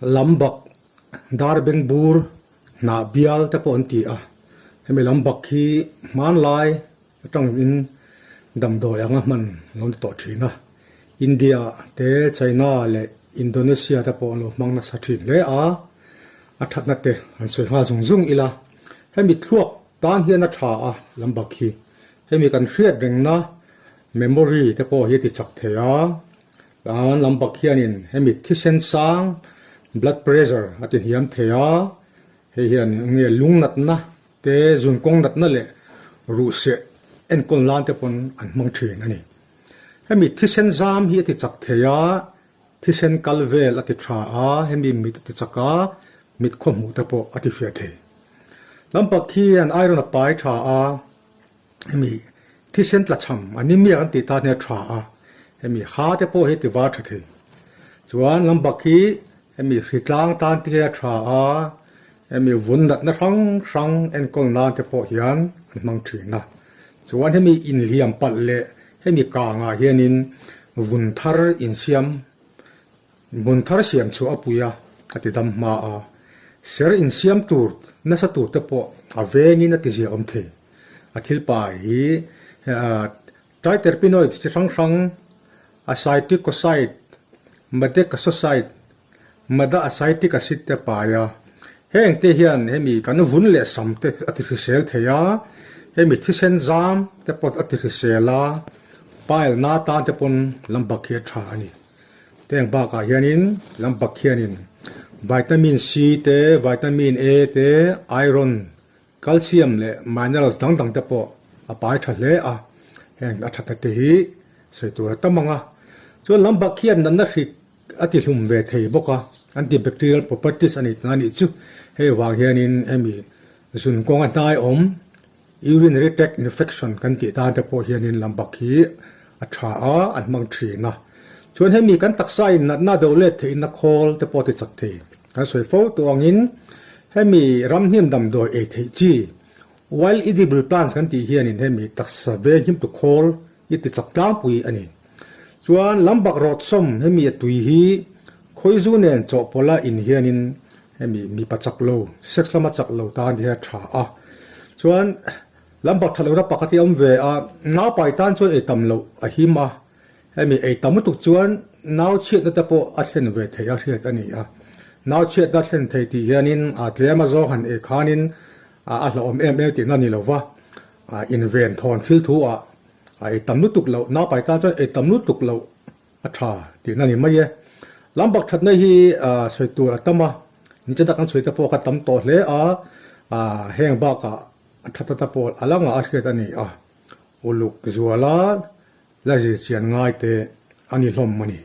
Lambak dar bengbur hnah bial te pawh an ti a, hemi lambak hi hmanlai atangin damdawi anga hman a lo ni tawh thin a, India te China leh Indonesia te pawh an lo hmang nasa thin hle a, a thatna te han sawi nghal zung zung ila, hemi thluak tan hian a tha a lambak hi, hemi kan hriat rengna memory te pawh hi a ti chak thei a. Tan lam bak hianin hemi thisen sang, blood pressure, a ti hniam thei a, hei hian nge lung natna te, zun kawng natna leh ruhseh enkawl nan te pawn an hmang thin a ni. Hemi thisen zam hi a ti chak thei a, thisen kal vel a ti tha a, hemi mit a ti chak a, mit khaw hmuh te pawh a ti fiah thei. Lam bak hian iron a pai tha a. Hemi thisen tlachham anemia kan tih tan hian a tha a, hemi ha te pawh hi ti var tha thei. Chuan lambak hi hemi hritlang tan te hian a tha a, hemi vun natna hrang hrang enkawl nan te pawh hian an hmang thin a. Chuan hemi inhliam palh leh hemi kangah hianin vun thar insiam Hmun thar siam chhuah a pui a, a ti dam hma a. Ser insiam tur nasa tur te pawh a vengin a ti zia awm thei. A thil pai hi triterpenoids chi hrang hrang, acaiticoside, madecassoside, madaacaitic acid te pai a. Heng te hian hemi kan vun leh sam te a ti hrisel thei a, hemi thisen zam te pawh a ti hrisel a, pile na tan te pawn lambak hi a tha a ni. Heng bakah hianin lambak hianin vitamin C te, vitamin A te, iron, calcium leh minerals dang dang te pawh a pai tha hle a, heng a thatna te hi sawi tur a tam ang a. Chuan lambak hian natna hrik a ti hlum ve thei bawk a, antibacterial properties a nih tana nih chu. Hei vang hianin hemi zun kawnga hnai awm Urinary tract infection kan tih tan te pawh hianin lambak hi a tha a, an hmang thin a. Chuan hemi kan taksa in natna do let theihna khawl te pawh ti chak thei. Kan sawi fo tawh angin hemi ramhnim damdawi ei theih chi wild edible plants kan tih hianin hemi taksa veng him tu khawl hi ti chak tlangpui a ni. Chuan lambak rawt sawm hemi a tui hi khawizu nen chawhpawlh a in hianin Hemi mipa chak lo, sex lama chak lo tan hi a tha a. Chuan lambak tha lohna pakhat hi a awm ve a, nau pai tan chuan ei tam loh a him a. Hemi ei tam lutuk chuan nau chhiatna te pawh a thlen ve theih a hriat a ni a. Nau chhiatna thlen thei tih hianin a tlem a zawng han ei khanin a hlauhawm em em tihna a ni lo va. Inven thawn thil thu ah ei tam lutuk loh, nau pai tan chuan ei tam lutuk loh A tha tihna ni mai e. Lambak thatna hi sawi tur a tam a, nichata kan sawi te pawh kha tam tawh hle a, heng bakah a tha ta pawh a la ngah a hriat a ni a, uluk zuala la zirchian ngai te a ni hlawm a ni.